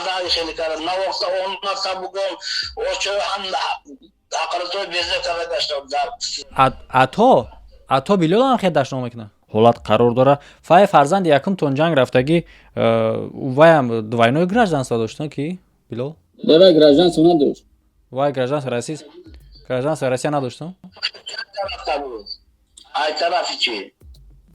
Зада хеле карда, навохта он бугон очо ҳам ҳақоратой безеб карда гашта. Ато, ато Билол ҳам хел дашном мекунад. Ҳолат қарор дора. Фай фарзанди якумтон ҷанг рафтагӣ, ваям двойное гражданство дошт, ки Билол? Вай гражданство надошт. Вай гражданство Россия, гражданство Россия надошт? Ай тарафи чи?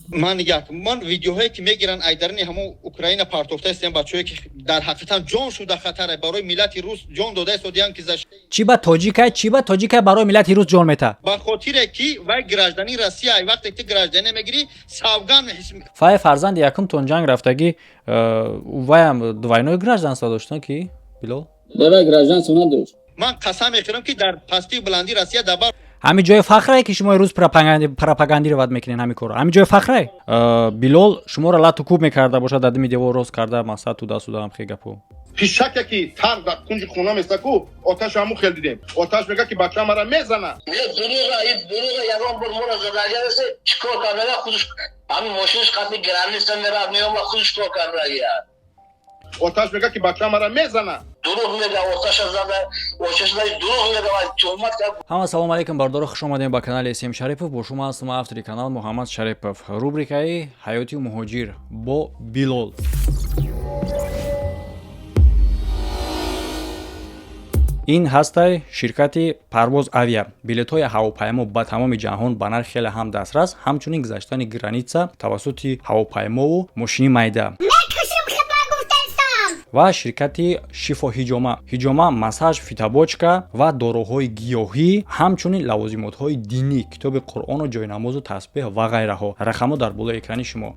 Ман нигоҳ, ман видеоҳое ки мегиранд, айдарини ҳамон Украина партофта истем, бачаҳое ки дар ҳақиқатан ҷон шуда хатаре барои миллати рус ҷон дода истодиянд ки Чӣ ба тоҷикай, чӣ ба тоҷикай барои миллати рус ҷон мета? Ба хотире ки вай гражданин Россия. Вақте ки гражданин мегирӣ, савган. Фай фарзанди якумтон ҷанг рафтагӣ, ваям двойное гражданство дошт, ки Билол? Вай гражданство надошт. Ман қасам мехӯрам, ки дар пастию баландии Россия дабар. Ҳамин ҷои фахрае, ки шумо имрӯз пропагандировать мекунед ҳамин корро, ҳамин ҷои фахрае. Билол шуморо лату кӯб мекарда бошад, дар дими девор рост карда, мақсад туда-сюда ҳам хе гапо. Пишаке ки тар дар кунҷи хона места ку, оташ ҳаму хел дидем. Оташ мега, ки бача мара мезана. Дуруға, дуруға. Ягон бор мора задага чӣ кор кардага? Худш ҳамин мошинаш қати граница мерав, меома, худш кор кардагия. Оташ мега, ки бача мара мезана. Дурӯғ мега, оташа зада, оташа зада, дурӯғ мега, туҳмат кард. Ҳама салому алейкум, бардоро, хуш омадем ба канали См Шарипов. Бо шумо ҳастам автори канал Муҳаммад Шарипов. Рубрикаи «Ҳаёти муҳоҷир» бо Билол. Ин ҳастай ширкати Парвоз Авиа. Билетҳои ҳавопаймо ба тамоми ҷаҳон ба нарх хеле ҳам дастрас, ҳамчунин гузаштани граница тавассути ҳавопаймову мошини майда. Ва ширкати Шифо Ҳиҷома: ҳиҷома, массаж, фитобочка ва доруҳои гиёҳӣ, ҳамчунин лавозимотҳои динӣ, китоби Қуръону ҷойнамозу тасбеҳ ва ғайраҳо. Рақамҳо дар болои экрани шумо.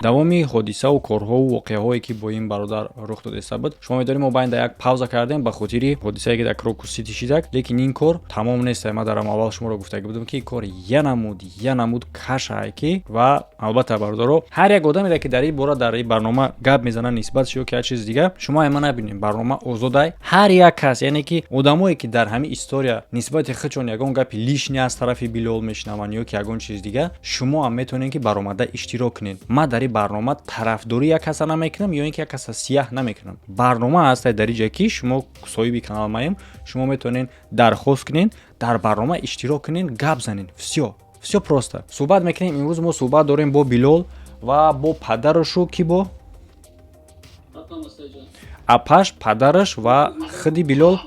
Давоми ҳодисаву корҳову воқеаҳое, ки бо ин бародар рух додаиста буд, шумо медонед, мо байнда як пауза кардем ба хотири ҳодисае, ки дар Крокус Сити шидак. Лекин ин кор тамом нест. Ман дар аввал шуморо гуфтага будам, ки ин кор я намуд кашае ки. Ва албатта, бародаро, ҳар як одамере, ки дар ин бора дар ин барнома гап мезанад нисбатш ё ки ҳар чизи дига, шумо ама набинем, барнома озодай. Ҳар як кас, яъне ки одамое, ки дар ҳамин история нисбати худшон ягон гапи лишний аз тарафи Билол мешунаванд ё ки ягон чизи дига, шумо ҳам метавонед, ки баромада иштирок кунед. Ман дар ин барнома тарафдорӣ як каса намекунам ё ин ки як каса сияҳ намекунам. Барнома ҳастай дар иҷа, ки шумо соҳиби канал маем, шумо метавонед дархост кунед, дар барнома иштирок кунед, гап занед. Всё, всё просто. Суҳбат мекунем. Имрӯз мо суҳбат дорем бо Билол ва бо падарашу, ки бо апаш, падараш ва худи Билол.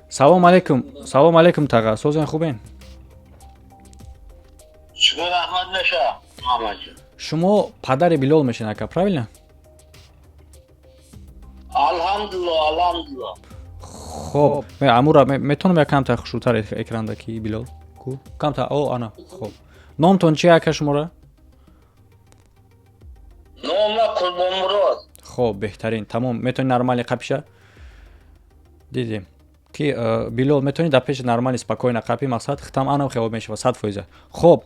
Салом алейкум, салом алейкум, таға, созен, хубен? Шукр, раҳмат меша, Муҳаммадҷон. Шумо падари Билол мешен, ака, правильно? Алҳамдулилла, алҳамдулилла. Хоб, амура метавонам як камтар хушрӯтар экранда, ки Билол ку камтар. О, ана, хоб, номтон чи, ака, шумора? Нома Қурбонмурод. Хоб, беҳтарин, тамом, метавони нормально қапиша. Дидем ки Билол метавонӣ дар пеши нормально, спокойно қапи, мақсад хитам анам хело мешава 100%. Хоб,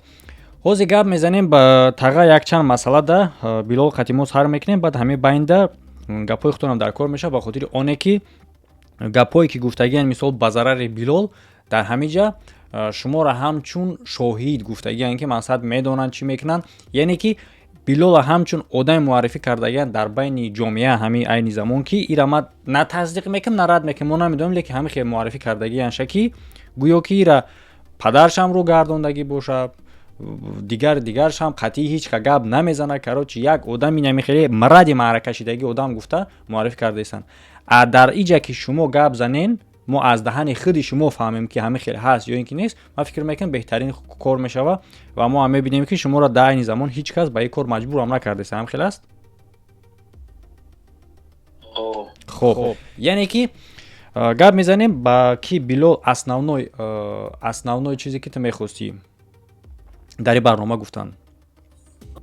ҳозир гап мезанем ба таға якчанд масъала да Билол қатимо сар мекунем. Баъд ҳамин байнда гапҳои худтонам дар кор мешавад, ба хотири оне ки гапҳое, ки гуфтагиян, мисол, ба зарари Билол, дар ҳамин ҷа шуморо ҳамчун шоҳид гуфтагиян, ки мақсад медонанд, чӣ мекунанд, яъне ки Билола ҳамчун одаме муаррифӣ кардагиян дар байни ҷомеа ҳамин айни замон, ки ира ман на тасдиқ мекунам, на рад мекунам, мо намедонем, лекин ҳамин хел муаррифӣ кардагиянша, ки гӯё ки ира падаршам рӯ гардондагӣ бошад, дигар дигаршам қатъӣ ҳеҷ ка гап намезанад. Короче, як одами намихеле маради маъракашидагӣ одам гуфта муаррифӣ кардаистанд. А дар иҷа ки шумо гап занен, мо аз даҳани худи шумо фаҳмем, ки ҳамин хел ҳаст ё ин ки нест. Ман фикр мекунам, беҳтарин кор мешавад ва мо ҳам мебинем, ки шуморо дар айни замон ҳеҷ кас ба ин кор маҷбурам накардааст. Ҳам хел аст? Хоб, яъне ки гап мезанем ба ки Билол основной чизе, ки ту мехостӣ дар ин барнома гуфтан.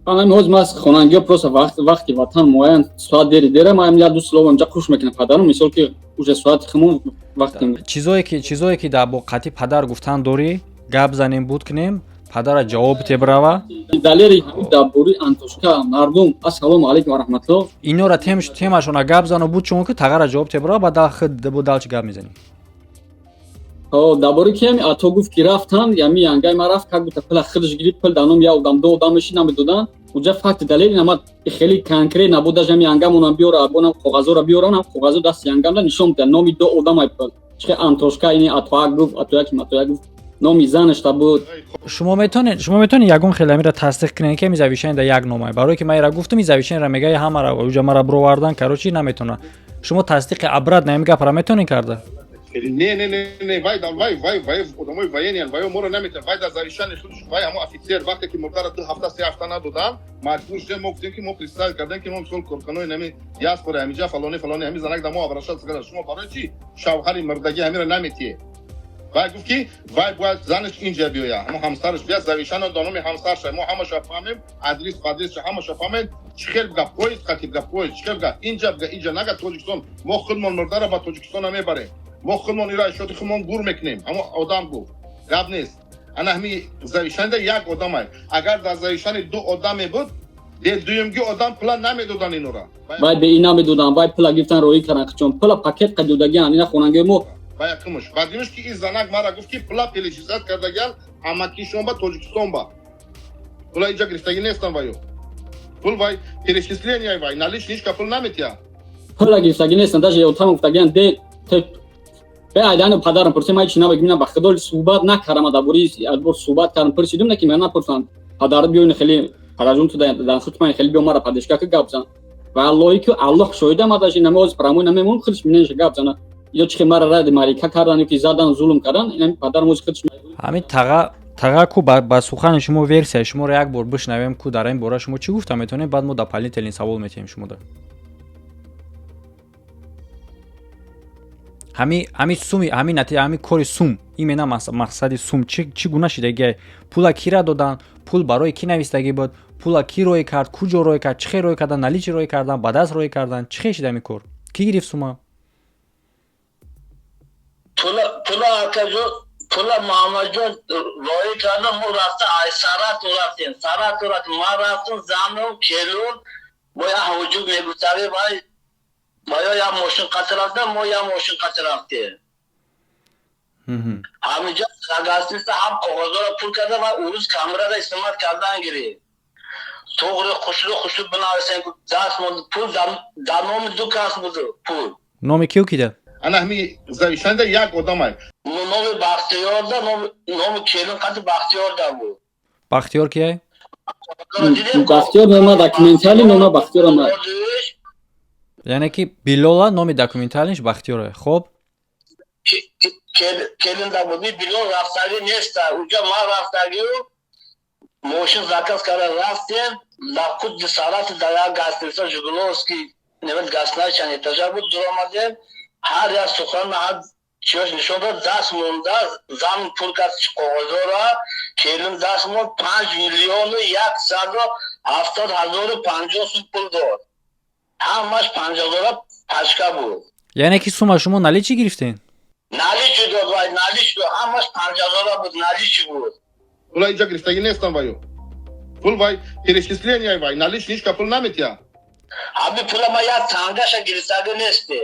Ҳозир ман хонангиҳо просто вақти ватан муайян соат дери дера, ман як ду слово инҷа қуш мекунам падарам, мисол ки уже соати химон вақти. Чизое ки дар бо қатъи падар гуфтан дорӣ, гап занем, буд кунем, падара ҷавоб тебрава. Далери дар бори Антошка мардум, ассалому алайкум ва раҳматуллоҳ. Инора темашона гап зану буд, чун ки тағара ҷавоб тебрава, баъд бо дал чи гап мезанӣ. Дар бори ки ами ато гуфт, ки рафтан, ями янгай ма рафт, как будто пула худаш гирифт, пул дар ном як одам, ду одам мешид, намедоданд. Уҷа факти далел ин хеле конкрет набуд, даже ҳами янгамонам биёра, абонам коғазоро биёранам, коғазо дасти янгамда нишон медиҳад номи ду одам, чихе Антошка ини Атоак гуфт, Атояки Матояк гуфт, номи занашта буд. Шумо метавонед ягон хеле амира тасдиқ кунед, ки ами завещание да як номай? Барое ки ман ира гуфтам, и завещаниеро мега ҳамара уҷа мара бировардан, короче, наметавона. Шумо тасдиқи обратно ами гапра метавонед карда? Не, не, не, не, вай вай вай вай одамои военныян, вай моро наметавон. Вай дар завещание худш, вай ҳамо офицер, вақте ки мурдара 2 ҳафта, 3 ҳафта надодан, маҷбур шудем, мо гуфтем, ки мо представить кардем, ки мо мисол коркунои нами диаспора ҳамиҷа, фалони фалони, ҳами занак да мо обращаться карда: шумо барои чи шавҳари мурдагӣ ҳамиро наметиҳед? Вай гуфт, ки вай бояд занаш инҷа биёя, ҳамо ҳамсараш бия, завещание да номи ҳамсарша, мо ҳамаша фаҳмем, адрес падресша ҳамаша фаҳмем. Чӣ хел бга поезд қатиб га, поезд чӣ хел бга, инҷа бга, инҷа нага, Тоҷикистон, мо худмон мурдара ба Тоҷикистона мебарем, мо худмон ира шоти худмон гур мекунем. Ҳамо одам гуфт: гап нест. Ана ҳами завещаниеда як одамай. Агар дар завещание ду одаме буд, дуюмги одам пула намедодан инора. Вай бе ин намедодан, вай пула гирифтан, роӣ кардан, чон пула пакет қадидагиан ина хонангаи мо. Ба якумуш. Ба дуюмуш, ки ин занак мара гуфт, ки пула перечислять кардагиан амакишон ба Тоҷикистон, ба пула инҷа гирифтагӣ нестан. Ваю пул вай перечисление, вай наличный ҳичка пул наметиҳад. Пула гирифтагӣ нестан, даже ётам гуфтагиан де бе айдану падарам пурсем, ай чи набагим, на ба худо суҳбат накардам, дар бораи бор суҳбат кардам, пурсидум, на ки ман напурсам, падар биёин, хеле падарҷон, ту дар худ ман хеле биё, мара падешка ки гап зан ва аллоҳи ки Аллоҳ шоҳида, ма даже намоз прямой намемон, худш минеша гап зана, ё чихе мара ради марика кардан ё ки задан, зулм кардан, ин падарам ози худш. Ҳамин тага ку ба сухани шумо, версияи шуморо як бор бишнавем ку, дар ин бора шумо чӣ гуфта метавонед? Баъд мо дополнительный савол метиҳем шумода. Ҳами суми, ҳами натиҷа, ҳами кори сум, именно мақсади сум чӣ гуна шидагия? Пула кира додан, пул барои кӣ навистагӣ буд, пула кӣ роӣ кард, куҷо роӣ кард, чӣ хел роӣ кардан, наличный роӣ кардан, ба даст роӣ кардан, чӣ хел шида ҳами кор, кӣ гирифт сума? Пула, акаҷон, пула Муҳаммадҷон роӣ карда. Мо рафта ай Саратов рафтем, Саратов рафтем, ман рафтам, зану келун бо як ҳуҷум мегуфтави, вай ва ё як мошин қати рафтам, мо як мошин қати рафтем. Ҳаминҷа гостиница ҳам коғазоро пур карда ва урус камерара истимат кардан гирифт. Туғри хушру хушру бинависем, даст монд, пул дар номи ду кас буд пул. Номи киё кида? Ана ҳами завещаниеда як одамай. Номи Бахтиёрда, номи келин қати Бахтиёрда буд. Бахтиёр кияй? Бахтиёр нома документальный нома Бахтиёр омад. Яъне ки Билола номи документальныйш Бахтиёре, хоб. Келинда буд. Билол рафтагӣ неста уҷа, ман рафтагиу мошин заказ карда рафтем, дар худи Сарати, дар як гостиница Жигуловский немет, гостиница чанд этажа буд, дуромадем, ҳар як сухан, ҳар чиёш нишон дод, даст монда, зан пул кард коғозора, келин даст монд, 5 170 050 сум пул дод, ҳамаш 50 000 пачка буд. Яъне ки сума шумо наличный гирифтен? Наличный дод, вай наличный дод, ҳамаш 50 000 буд, наличный буд. Пула инҷа гирифтагӣ нестан. Ваю пул вай перечисление, вай наличный ҳичка пул наметиҳад. Ҳами пула ма як тангаша гирифтагӣ несте.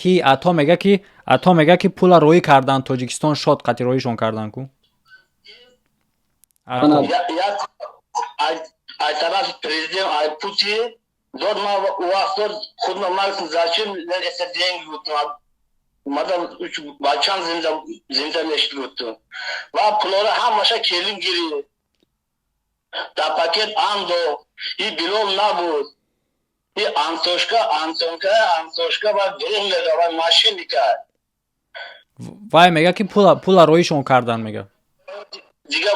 Ки ато мега ки пула роӣ кардан Тоҷикистон, шод қати роишон кардан ку. Ай тарафи президент, ай Путин дод, ма вақт дод, худма максим, зачем это деньги гуфтам, мадам бачам зинда зинда мешид гуфтам, ва пулора ҳамаша келин гирифт, дар пакет андо, и Билол набуд, и Антошка, Антонка, Антошка ва дурӯғ мега, ва мошенника. Вай мега, ки пула роишон кардан, мега. Дига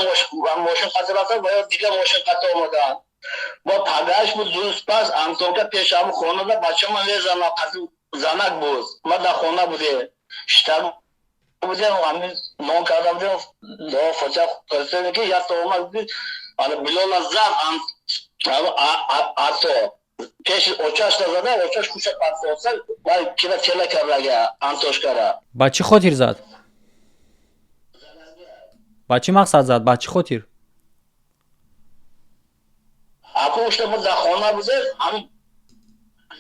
мошин қати рафтан ва ё дига мошин қати омадан. Бо пагаш буд, 2 рӯз пас Антонка пешаму хонада бачама мезана, қати занак буд, ма дар хона будем, шита будем, ҳамин нон карда будем, дуо фотиҳа хӯрдем, ки як омад, ана Билола зад ато, пеши очашда зада, очаш куша партофта, вай кира тела кардага Антошкара. Ба чӣ хотир зад? Ба чӣ мақсад зад? Ба чӣ хотир? Аку ушта мо дар хона будем, ҳамин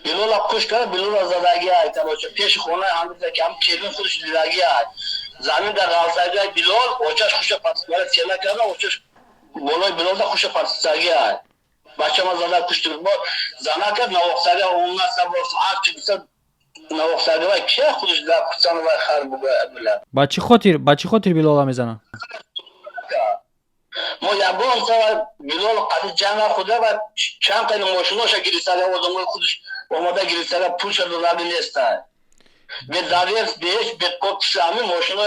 Билола куш карда, Билола задаги ай, короче, пеши хона ҳамида, ки ҳам келин худаш дидаги ай, замин дар ғалтаги ай Билол, очаш хуша партофта, тела карда, очаш болои Билолда хуша партофтаги ай. Бачама зада кушти. Занака навохсага оннаса бос ҳарчи гуфта навохсага вай ке худаш дар кусан вай хар бугӯяд. Ба чӣ хотир, ба чӣ хотир Билола мезанад? Мо ягон сава Билол қади ҷанга худа ва чанд қайни мошиноша гирифтага, одамои худаш омода гирифтага, пулша додаги неста. Бе давер, беҳеч, бе подписи ҳамин мошино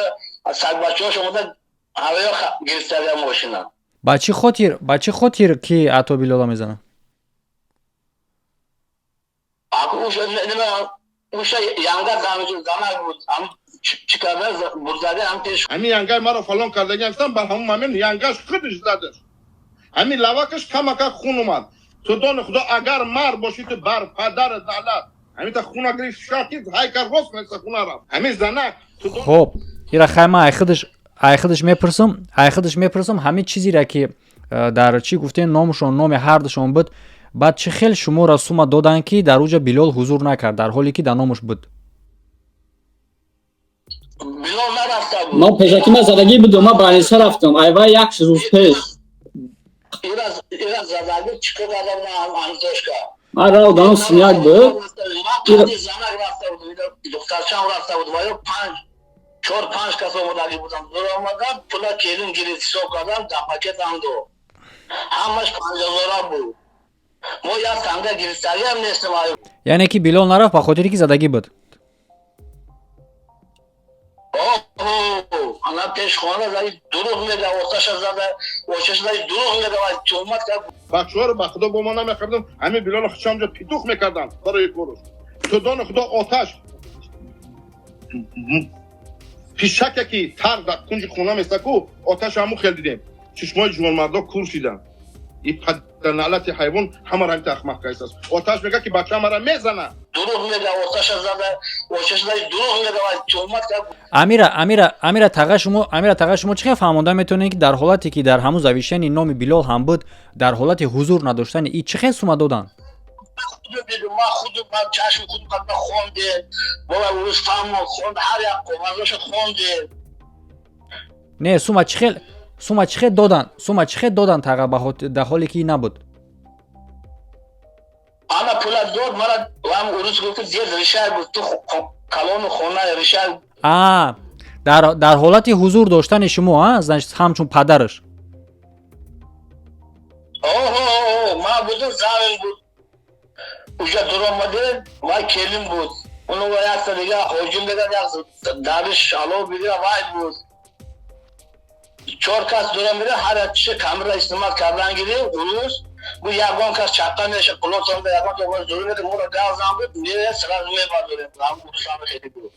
сагбачаҳош омода ҳавоё гирифтага мошина. Ба чӣ хотир, ба чӣ хотир ки ато Билола мезанад? Уша янга занак буд, чӣ карда бурзага ҳам пеш. Ҳамин янгай маро фалон кардаги ҳастам, бар ҳамон момент янгаш худаш задаш. Ҳамин лавакаш камакак хун омад. Ту дони худо, агар мард бошӣ, ту бар падарат лаълат. Ҳамин та хуна гирифт, шакид, ҳайкар рост неста, хуна рафт. Ҳамин занак. Хоб, ира хай ман ай худаш мепурсам, ай худаш мепурсам. Ҳамин чизеро ки дар чӣ гуфтем, номушон, номи ҳардушон буд, баъд чӣ хел шуморо сума доданд, ки дар уҷа Билол ҳузур накард, дар ҳоле ки дар номуш буд? Билол нарафта буд. Ман пешакӣ ман задагӣ будум, ман больница рафтам айвай як рӯз пеш. Ира задагӣ чӣ кор карда ҳамзошка? Ман равданам синяк буд. Занак рафта буд, духтарчам рафта буд ва ё панҷ, чор, панҷ кас омодагӣ будам. Дуромадан пула келин гирифт, ҳисоб кардам, дар пакет андо. Ҳамаш 5000-а буд. Мо як танга гирифтагиам нестем. Яъне ки Билол нарафт ба хотире ки задагӣ буд? Ана пеш хона зади, дурӯғ мега, оташа зада, оташа зади, дурӯғ мега ва туҳмат кард. Бачаҳоро ба худо бо мо намехӯрдам, ҳамин Билоло хичамҷо питух мекардам барои коруш. Ту дони худо, оташ пишаке ки тар дар кунҷи хона местаку, оташ ҳаму хел дидем. Чишмои ҷувонмардо кур шиданд. И падарналати ҳайвон ҳамаро ҳамин ахмақ кайсааст. Оташ мега, ки бача мара мезана. Дурӯғ мега, оташа зада, оташа зади, дурӯғ мега ва туҳмат кард. Амира, Амира, Амира таға шумо, Амира таға, шумо чӣ хел фаҳмонда метавонед, ки дар ҳолате ки дар ҳамун завещании номи Билол ҳам буд, дар ҳолати ҳузур надоштани и чӣ хел сума доданд? Ман худу ман чашми худу қадма хонде, бова урус фаҳмо хонд, ҳар як коғазоша хонде. Не, сума чӣ хел, сума чӣ хел доданд, сума чӣ хел доданд, таға, дар ҳоле ки набуд? Ана пула дод мара, вам урус гуфт: «Дед, решай», гуфт, «ту калону хона решай». А дар ҳолати ҳузур доштани шумо, а значит, ҳамчун падараш? Оҳо, ман будум, замин буд, уҷа дуромаде вай келин буд, уну ва якта дига ҳоҷим беган, як дариш ало бигира вай буд. Чор кас дуромида, ҳар як киши камера истимал кардан гирифт. Урус гу ягон кас чаққа меша, қулотонда ягон ҷо зур мекард, моро газ зан буд, не, сразу мебардорем. Урусам хеле буд.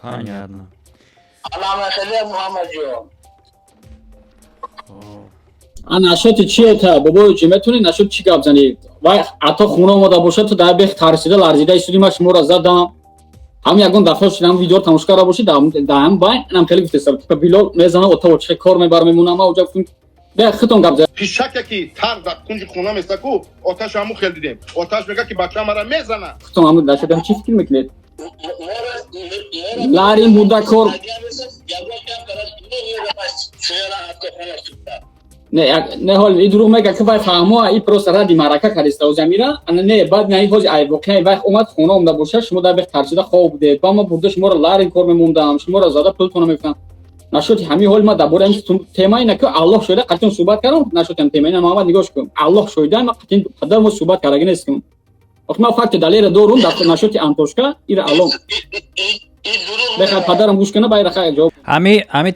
Понятно. Алама хеле, Муҳаммадҷон. А нашоти чие та, бобои, метавонӣ нашот чӣ гап занӣ? Вай ато хона омода бошад, ту дар бех тарсида ларзида истоди, ман шуморо задам. Ҳам ягон дафъа шудам, видео тамошо карда бошӣ, дар ҳам байн инам хеле гуфтеста, типа Билол мезана, ото чӣ кор мебар мемонам, ма уҷа гуфтем, бе хитон гап зад. Пишаке ки тар дар кунҷи хона местаку, оташ ҳаму хел дидем. Оташ мега, ки бача мара мезана. Хитон ҳаму нашот чӣ фикр мекунед? Ларин буда кор. Не, не, ҳол и дурӯғ мега, ки вай фаҳмо, и просто ради маърака кардиста озамира. Ана не, баъд на, ҳози ай воқеа вай омад хона омда боша, шумо дар бех тарсида хоб будед, ба ма бурда шуморо ларин кор мемондам, шуморо зада пултона мефтам. Нашоти ҳамин ҳол ма дар бораи ҳамин темаи на, ки Аллоҳ шоида, қатъиан суҳбат кардам нашоти ҳам темаи на. Муҳаммад, нигоҳ кун, Аллоҳ шоида, ма қатъиан падар мо суҳбат кардаги нестам. Охи ман факти далера дорум дар нашоти Антошка, ира Аллоҳ бехай падарам гӯш кана, байра хай ҷавоб. Ҳами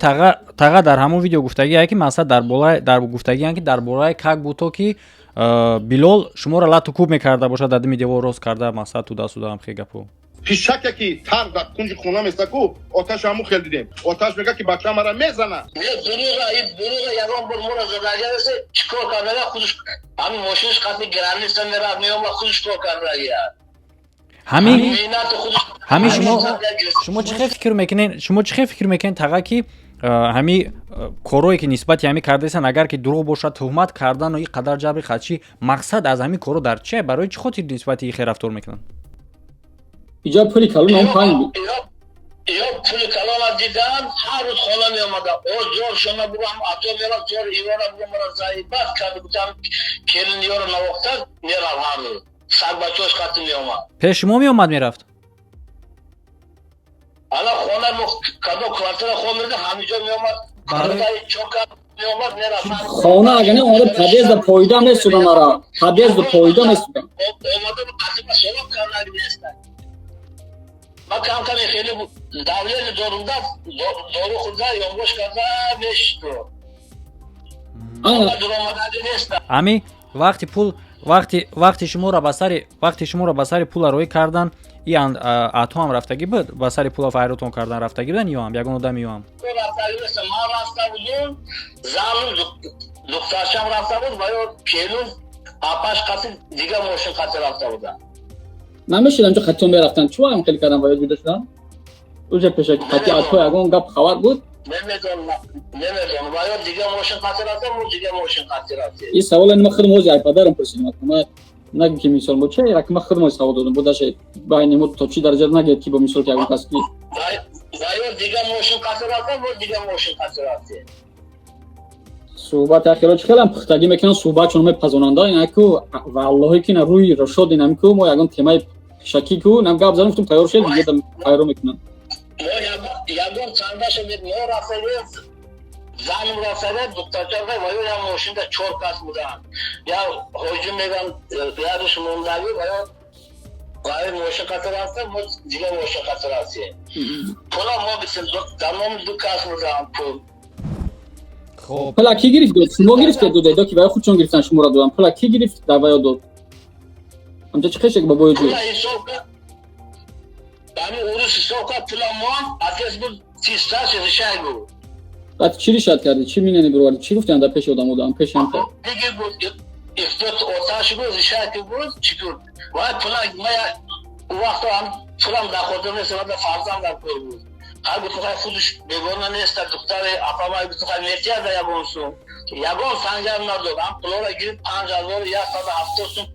таға дар ҳамон видео гуфтагие, ки масалан дар болаи дар гуфтагиан, ки дар бораи как будто ки Билол шуморо лату кӯб мекарда бошад, дар дими девор рост карда, масалан туда суда ҳам хел гапо. Пишаке ки тар дар кунҷи хона местаку, оташ ҳаму хел дидем. Оташ мега, ки бача мара мезана. Не, дурӯға, и дурӯға. Ягон бор моро задага чӣ кор кардага? Худаш ҳамин мошинаш қати граница меравад, меомад, худаш кор кардагия. Ҳамин меҳнати худаш. Ҳамин шумо чӣ хел фикр мекунед, шумо чӣ хел фикр мекунед, таға, ки ҳами корое ки нисбати ҳами кардаистанд, агар ки дурӯғ бошад, туҳмат кардану ин қадар ҷабри хадшӣ, мақсад аз ҳамин коро дар чие? Барои чӣ хотир нисбати ин хел рафтор мекунанд? Иҷа пули калон он панҷ. Ё пули калона дидан, ҳар рӯз хона меомада. О зор шона бугам, ато мерав, зор ивора бугам, мара заибат карда гуфтам, келин ёро навохта мерав ҳар рӯз. Сагбачош қати меомад. Пеш шумо меомад, мерафт? Ана хона мо кадо квартира хо меда, ҳамиҷо меомад. Чока меомад, мерафт. Хона агар не омада, подъезда поида месудам мара. Подъезда поида месудам. Омада қасима салом карда неста. Ма кам каме хеле давление дорумда, дору хӯрда, ёнбош карда мешиту. Ами вақти пул, вақти шуморо ба сари пула роӣ кардан, и атоам рафтагӣ буд, ба сари пула файротон кардан рафтагӣ будан, ё ҳам ягон одам, ё ҳам? Ман рафта будум, зану духтарчам рафта буд ва ё келун апаш қати дига мошин қати рафта буданд. Намешидам, чо қатион мерафтан, чӯ ҳам хеле кардан ва ё ҷудо шудан? Уже пешаки қати ато ягон гап хабар буд? Намедонам, ва ё дига мошин қати рафта, мо дига мошин қати рафтем. Ин савола ма худам ҳози ай падарам пурсидам. Ма нагӯ ки мисол бо че як, ма худам савол додам, бо даже байни мо то чӣ дараҷа нагӯяд, ки бо мисол ки ягон кас ки Ва ё дига мошин қати рафта, мо дига мошин қати рафтем. Суҳбат ахиро чӣ хелам пухтагӣ мекунанд, суҳбатшон мепазонанда инаку, валлоҳи ки на рӯи рошод инамку, мо ягон темаи пешакӣ ку нам гап задем, гуфтем тайёр шед, дига пайро мекунанд. Мо ягон чандаша мо рафтагем, занм рафтага, духтарча ва ё як мошинда чор кас буданд, я ҳоҷи мегам, яриш мондагӣ, ва ё вай мошин қати рафта, мо дига мошин қати рафтем. Пула мо бисем, дар номи ду кас будам пул. Хоб. Пула ки гирифт дод? Шумо гирифтед, додед ё ки ваё худшон гирифтан, шуморо доданд? Пула ки гирифт, дар ваё дод? Ҳамҷа чӣ хешек бобои ҷӯ? Пула ҳисоб кард, ҳамин урус ҳисоб кард, пула мон отец буд, тисташ решай буд. Баъд чӣ решат кардӣ? Чӣ минани бироварди? Чӣ гуфтиан дар пеши одам одам пеши ҳам? Диги буд, ихтиёт оташ буд, решай ки буд, чӣ буд, вай пула ма вақто ҳам пулам дар хотир нест, вада фарзанд дар кор буд. Ҳар гуфт, хай, худаш бегона неста, духтари апамай гуфт, хай, метияда ягон сум, ягон санҷар надод. Ҳам пулора гирифт, 5170 сум,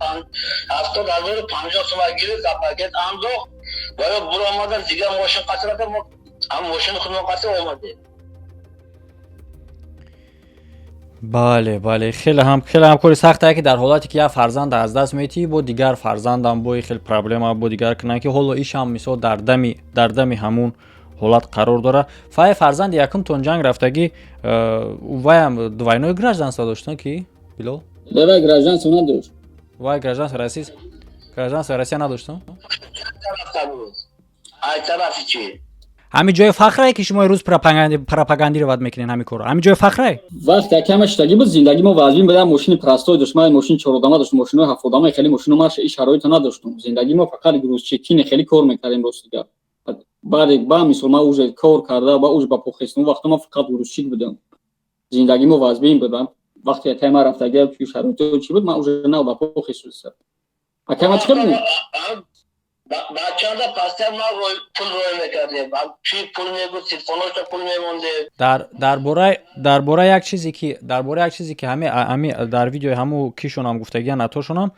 70,050 сума гирифт, дар пакет андохт ва ё буромадан, дига мошин қати рафта, мо ҳам мошини худмон қати омадем. Бале, хеле ҳам кори сахтае, ки дар ҳолате ки як фарзанд аз даст метиҳӣ, бо дигар фарзандам бо хеле проблема, бо дигар кунанд, ки ҳоло ишам мисол дар дами ҳамун ҳолат қарор дорад. Фай фарзанди якумтон ҷанг рафтагӣ, ваям двойное гражданство доштан ки, Билол? Вай гражданство надошт. Вай гражданство Россия надоштан? Рафта буд, ай тарафи чи. Ҳамин ҷои фахрае, ки шумо имрӯз пропагандировать мекунед ҳамин корро, ҳамин ҷои фахрае? Вақте якама шитагӣ буд, зиндагӣ мо вазмин буд, мошини простой дошт, ман мошини чородама доштам, мошинои ҳафтодама, хеле мошино ма и шароито надоштум. Зиндагӣ мо фақат грузчикини хеле кор мекардем, ростига. Баъде ба мисол ман уже кор карда ба уж ба похестум, вақто ман фақат грузчик будам. Зиндагӣ мо вазмин буд. Вақте якай ман рафтагӣ, шароито чӣ буд, ман уже нав ба похестуса. Акай, ман чӣ кардем? Бачанда пастар ма пул рой мекардем, чи пул мегуд, телефоношо пул мемондем. Дар бораи як чизе ки ҳами дар видеои ҳаму кишонам гуфтагиян, атошонам,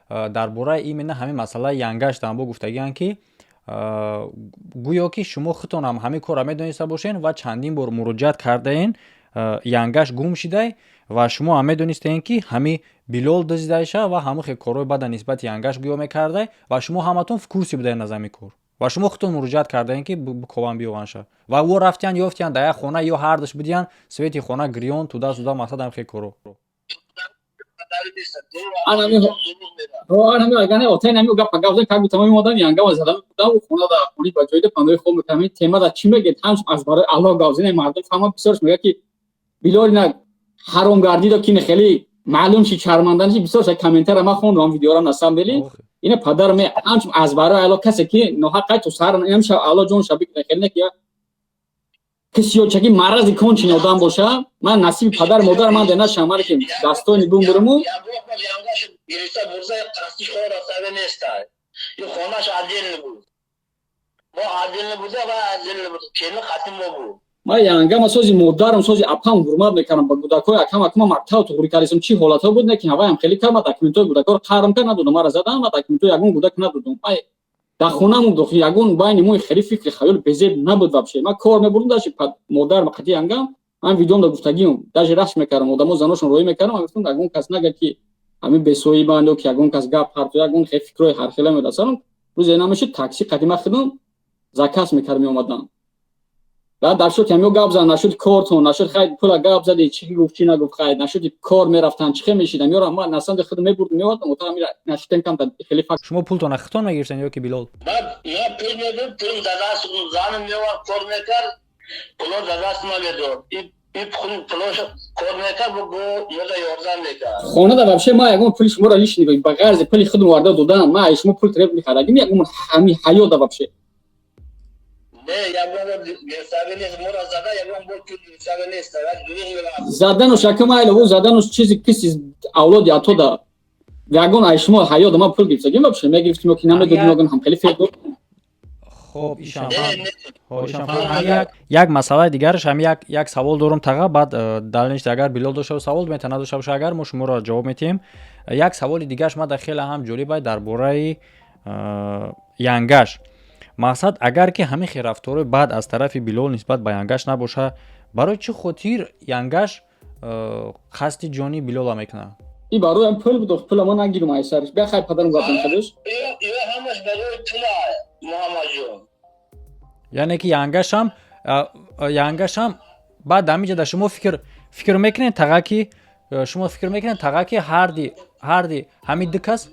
дар бораи именно ҳамин масъалаи янгаш дамбо гуфтагиян, ки гӯё ки шумо худтонам ҳамин корро медониста бошен ва чандин бор муроҷиат кардаен, янгаш гум шидай ва шумо ҳам медонистаен, ки ҳами Билол дуздидаиша ва ҳамон хел корҳои бада нисбати янгаш гӯё мекардай ва шумо ҳаматон в курсе будаен аз ҳамин кор ва шумо худтон муроҷиат кардаен, ки бикобан биёванша ва ӯ рафтиян, ёфтиян дар як хона, ё ҳардуш будиян, свети хона гирён туда суда, мақсад ҳам хел коро. Анами агане отай нами гап гап зан как тамоми одам янгама задам будам, хона да хони ба ҷойда панои хоб мекардам. Тема да чӣ мегӯяд? Ҳамч аз барои Аллоҳ гап зане, мардум фаҳма. Бисёрш мегӯяд, ки Билол на ҳаромгардидо, ки хеле маълум ши, шарманда наши. Бисёр ша комментара ман хондам, видеора на самом деле ина падар ме ҳамч аз барои Аллоҳ, касе ки ноҳақ қай то сар инам ша, Аллоҳ ҷон ша бикунад, хеле не ки кисиёчаги марази кончин одам боша, ман насиби падар модар ман де нашам, ман ки дастони бумбуруму. Гирифта бурза қасди хор рафтага нестай, ин хонаш отдельно буд, мо отдельно буда ва отдельно буд, келин қати мо буд. Ман янгама сози модарам, сози апам ҳурмат мекардам, ба кӯдакҳои акам, акама мактаб туғри кардисам, чӣ ҳолатҳо буд, не ки ҳаваям хеле кар, ман документҳои кӯдакҳоро қарм кар надодам, мара задам, ман документҳои ягон кӯдак надодам. Ай Дар хонамон дохил ягон байни мо хеле фикри хаёли безеб набуд вообще. Ман кор мебурдам, даже модарам қати янгам, ман видеомда гуфтагиам, даже рашк мекардам, одамо заношон роӣ мекардам, ман гуфтам, ягон кас нага, ки ҳамин бесоҳибанд ё ки ягон кас гап ҳарф, ягон хеле фикрҳои ҳархела мерасанам. Рӯзе намешуд, такси қати ман худам заказ мекардам, меомадам. Баъд дар шуд, ҳамё гап зан, нашуд кортон, нашуд, хай, пула гап зади, чӣ гуфт, чӣ нагуфт, хай, нашуд, кор мерафтан, чӣ хел мешидам, ёра ман насанди худам мебурдам, меовардам, ота нашудем камта хеле факт. Шумо пултона хитон мегирифтен ё ки Билол? Баъд я пул медод, пул дадаст, занам меовард, кор мекард, пуло дадаст ма медод. И пулоша кор мекард, бо мода ёрдам мекард. Хонада вообще ма ягон пули шуморо лишний, ба ғарзи пули худам оварда додан, ма ай шумо пул треб мехарагим ягон ҳами ҳаёда вообще. Не, ягон бор гирифтагӣ нест, моро зада, ягон бор пул гирифтагӣ нест, дурӯғ мегӯям. Задануш ака майла, ӯ задануш чизи киси авлоди атода, ягон ай шумо ҳаёда ма пул гирифтагим вообще, мегирифтим ё ки намедодим, ягон ҳам хеле феъл. Хоб, ишам як масъалаи дигараш ҳам як савол дорум, таға, баъд далништ, агар Билол дошта савол мета, надошта боша, агар мо шуморо ҷавоб метиҳем. Як саволи дигараш мада хеле ҳам ҷолиб, дар бораи янгаш. Мақсад, агар ки ҳамин хел рафторҳои баъд аз тарафи Билол нисбат ба янгаш набоша, барои чӣ хотир янгаш қасди ҷони Билола мекунад? И барои пул буд, пула ма нагирум ай сариш. Бя, хай, падарам гапам хадиш. Ё ҳамаш барои пула, Муҳаммадҷон. Яъне ки янгашам баъд ҳаминҷа да шумо фикр мекунед, таға, ки шумо фикр мекунед, таға, ки ҳарди ҳамин ду кас,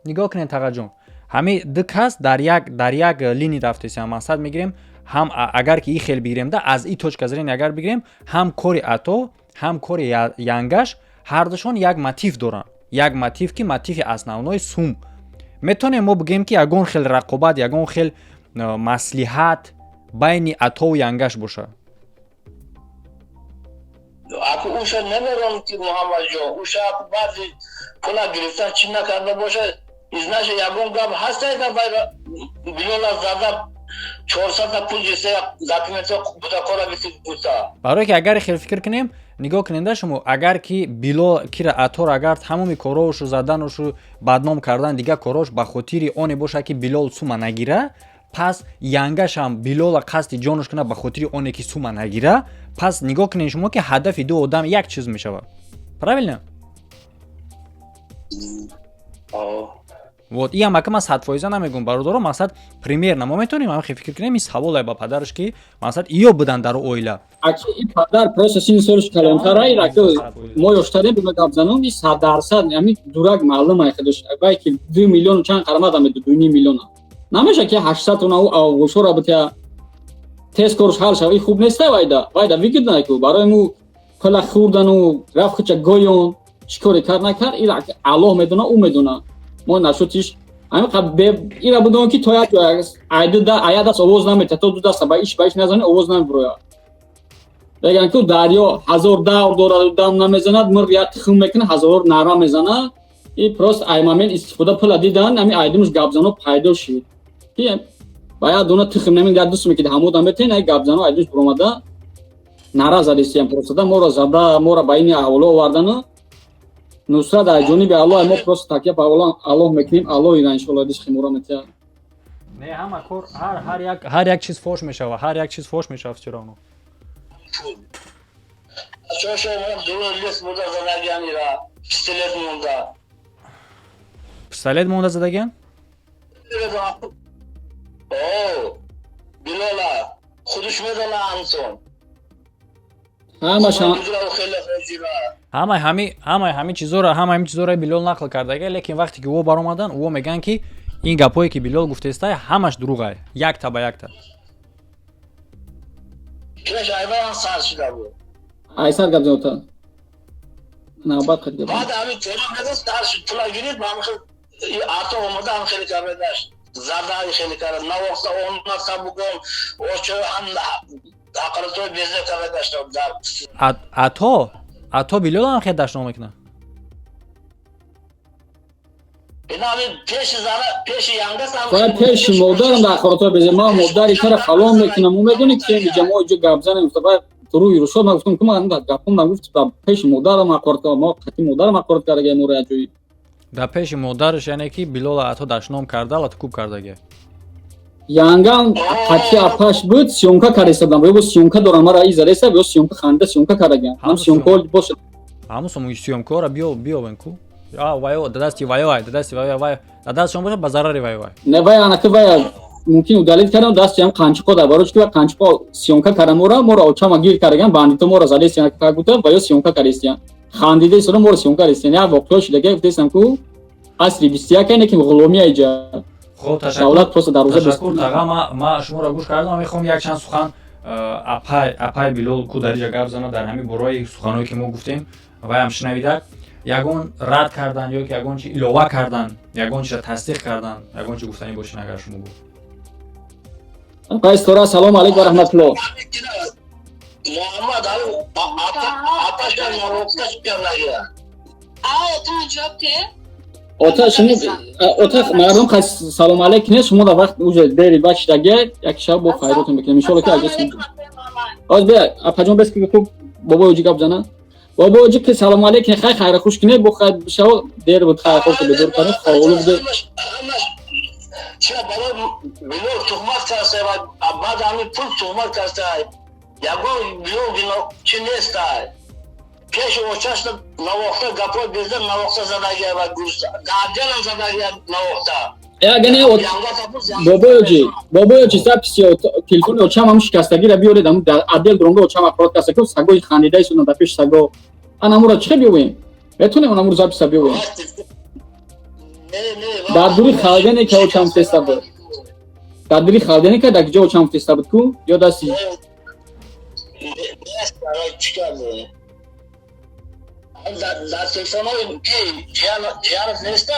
нигоҳ кунед, тағаҷон, ҳамин ду кас дар як линӣ рафтесиям. Мақсад мегирем, ҳам агар ки и хел бигирем да, аз и точка зрения агар бигирем, ҳам кори Ато, ҳам кори янгаш, ҳардушон як мотив доранд, як мотив, ки мотиви основной сум. Метавонем мо бигӯем, ки ягон хел рақобат, ягон хел маслиҳат байни Атову янгаш боша? Аку уша намерон, ки Муҳаммадҷон, уша аку баъди пула гирифтан чӣ накарда боша, изнаша ягон гап ҳаста, Билола зада, 400-та пул гирифта, документҳо буда, кора гуфта. Барое ки агар хел фикр кунем, нигоҳ куненда, шумо агар ки Билол кира Атор, агар тамоми корошу заданушу бадном кардан, дигар корош ба хотири оне бошад, ки Билол сума нагира, пас янгашам Билола қасди ҷонаш кунад ба хотири оне, ки сума нагира, пас нигоҳ кунед шумо, ки ҳадафи ду одам як чиз мешавад, правильно? Вот иам ака ман 100% намегӯм, бародаро, мақсад, примерно мо метавонем ҳамин фикр кунем. Ин саволе ба падараш, ки мақсад иё будан дар оила. Аки, и падар просто сини солиш калонтара, ира ки мо ёштарем, бима гап занум, и 100% ҳамин дурак маълум ай худаш, вай ки 2 миллиону чанд қарамада меду, 2,5 миллиона намеша, ки 800 она оғӯшора битя, тез корш ҳал шава, и хуб неста. Вайда выгодно ку барои му пула хӯрдану рафт, хуча гоён, чӣ коре кард накард, ира Аллоҳ медона, ӯ медона. Мо нашудиш ҳамин ира будон, ки то як ая даст овоз намета, то ду даста ба иш назани, овоз намебурояд. Мегӯянд, ки дарё ҳазор давр дорад, дам намезанад, мурғ як тухм мекунад, ҳазор нара мезанад. И просто ай момент истифода, пула дидан, ҳамин айдимуш гапзано пайдо шид, ки ба як дона тухм намин, як дустме ки ҳамода метен, ай гапзано айдимуш буромада, нара задистиям, просто моро зада, моро ба ини аҳволо овардану. Нусрат аз ҷониби Аллоҳ, мо просто такя ба Аллоҳ мекунем, Аллоҳ ира иншоалло ризқи моро метиҳад. Не, ҳама кор, ҳар як чиз фош мешава, ҳар як чиз фош мешава всё равно. Чошо лес буда задагиан, ира пистолет монда. Пистолет монда задагиан? О, Билола худаш медона, Антон. Ҳамаш. Ҳамаи ҳами чизоро Билол нақл кардага, лекин вақте ки ӯ баромадан, ӯ мегӯянд, ки ин гапҳое, ки Билол гуфтестай, ҳамаш дурӯғай, якта ба якта. Пеш айван сар шуда буд. Айсар гап зота навбат қад гап. Баъд ҳамин тора медост, сар шуд, пула гирифт, ба ҳамин хел ато омада, ҳам хеле карда дашт зада, хеле карда навохта, она сабугон очо, ҳам ҳақаратҳои безеб карда дашт дар. Ато Билол ҳам хел дашном мекунад? Вай пеши модарам дар ҳақоратҳои безеб, ман модари тара фалон мекунам, ӯ медони ки инҷа мо иҷо гап занем, гуфта, вай рӯи рӯшод. Ман гуфтам, ки ман гапом нагуфт, пеши модарам ҳақорат, мо қати модарам ҳақорат кардаги моро як ҷои. Дар пеши модараш, яъне ки Билола ато дашном карда, латукуб кардаги. Янгам қатъи апаш буд, съёмка кареста будам. Ё бо съёмка дорам, мара и зареста, ё съёмка ханда съёмка караган. Ҳам съёмка боша. Ҳамун сому съёмкаро биё, биёбен ку. А вайо да дасти вайо ай, да дасти вайо, вай да дастшон боша, ба зарари вайо ай. Не, вай анаки вай мумкин удалить кардам, дасти ҳам қанчиқо дар барои ки вай қанчиқо съёмка кардам, мора очама гир караган, бандито мора залестиян, как будто вайо съёмка карестиян. Хандида истода мора съёмка карестиян. Як воқеа шуда, гуфтестам ку асри 21 не ки ғуломия иҷа. Хоб, давлат просто дар рӯза. Ташаккур, таға, ма шуморо гӯш кардам. Мехоҳам якчанд сухан апай Билол ку дар иҷа гап зана, дар ҳамин бораи суханое ки мо гуфтем, ваям шунавидак, ягон рад кардан ё ки ягон чи илова кардан, ягон чиро тасдиқ кардан, ягон чи гуфтанӣ бошед, агар шумо гуфт. Қайстора, салому алейкум ва раҳматуллоҳ. Муҳаммад, апаша навохта шикарнагира. Ота, шумо ота мардум қай, салому алейкум. Не, шумо дар вақт уже дери бачидаге, як шаб бо хайротон мекунем, иншоалло ки аҷас. Оз бе апаҷон, бес ки хуб бобои оҷи гап зана. Бобои оҷи ки салому алейкум, хай, хайра хуш кине, бо хай шаво дер буд, хайр хуш бедор кардем, ховолу буде. Ча барои Билол тухмат карда ва баъд ҳамин пул тухмат карда, ягон Билол чи неста. Пеш очашта навохта гапҳои безда навохта задагия ва даъделам задагия навохта. Ягане бобоёҷи, бобоёҷи, записи телефони очам ҳам шикастагира биёред, ам отдел дуромда очам аппарат каста ку сагои хандида истодам дар пеши саго. Анамура чӣ биёвем? Метонем анамур записа биёвем? Дар дури халдене ки очам теста буд, дар дури халдене ки дар ҷо очам теста буд ку ё дасти. Чӣ карде? Дар телефонҳои ки ҷиянат неста?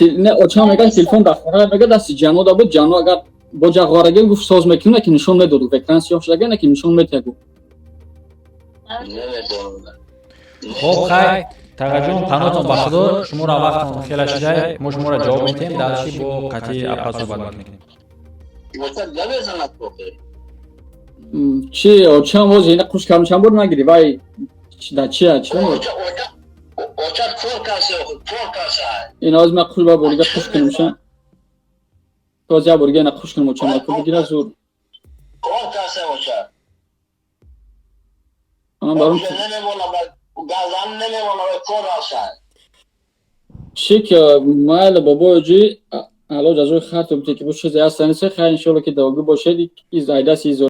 Не, очам мегӯяд, телефон дар хона, мегӯяд, дасти ҷанода буд. Ҷано агар бо ҷағғораги гуфт, соз мекунем, ки нишон медод, гуфт, экран сиёҳ шуда, ки нишон метиҳад, гуфт. Намедонам. Хоб, хай, тағаҷон, паноҳтон ба Худо, шуморо вақтон хеле шидай, мо шуморо ҷавоб медиҳем, дальше бо қатъи апа суҳбат мекунем. Оча намезанад охир. Чи очам боз ина қуш кардам, чанд бор нагири, вай да чия чи? Оча кор касе охир, кор каса. Ин оз ман қуш ба борига қуш кунам ша, боз як борига ина қуш кунам, очам ку бигира зур. Кор каса оча. Ана баром. Намемона, газан намемона, кор аса. Чи ки майли, бобоёҷи, ало ҷазои харту бите ки бо чизе ҳаста нест, хайр, иншоалло ки давогӣ бошед, из айдаси изо.